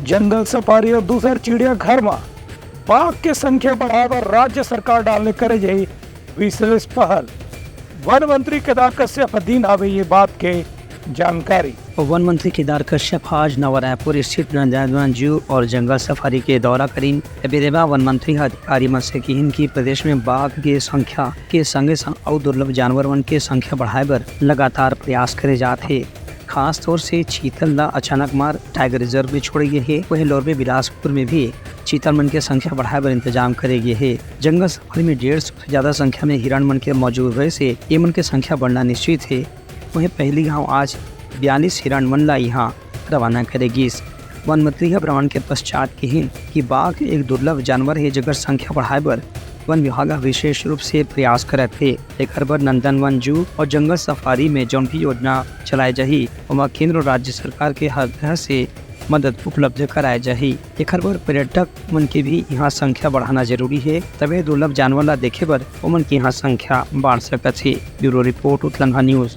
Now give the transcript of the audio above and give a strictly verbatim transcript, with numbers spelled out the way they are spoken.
जंगल सफारी और दूसर चिड़ियाघर म बाघ के संख्या बढ़ाए बर राज्य सरकार डाहर ले करे जाही विशेष पहल। वन मंत्री केदार कश्यप ह दीन हावे ये बात के जानकारी। वन मंत्री केदार कश्यप ह आज नवा रायपुर स्थित नंदनवन जू और जंगल सफारी के दौरा करीन। ए बेरा म वन मंत्री ह अधिकारी मन से किहिन कि प्रदेश में बाघ के संख्या के संगे संग अउ दुर्लभ जानवर मन के संख्या बढ़ाए बर लगातार प्रयास करे जात हे। खास तौर से चीतल ला अचानक मार टाइगर रिजर्व में छोड़े गे हे। वहीं लोरबे बिलासपुर में भी चीतल मन के संख्या बढ़ाए बर इंतजाम करे गे हे। जंगल सफारी में डेढ़ सौ से ज्यादा संख्या में हिरण मन के मौजूद होए से ये मन के संख्या बढ़ना निश्चित हे। वहीं पहली घाव आज बयालीस हिरण मन ला यहाँ रवाना करे गिस। वन मंत्री ह भ्रमण के पश्चात किहिन कि बाघ एक दुर्लभ जानवर हे, जेकर संख्या बढ़ाए बर वन विभाग ह विशेष रूप से प्रयास करत हे। एकर बर नंदनवन जू और जंगल सफारी में जौन भी योजना चलाए जाही, ओमा केंद्र और राज्य सरकार के हर तरह से मदद उपलब्ध कराए जाही। एकर बर पर्यटक मन के भी यहाँ संख्या बढ़ाना जरूरी हे, तबे दुर्लभ जानवर ला देखे बर ओमन के यहाँ संख्या बढ़ सकत हे। Bureau report, Utlangha news.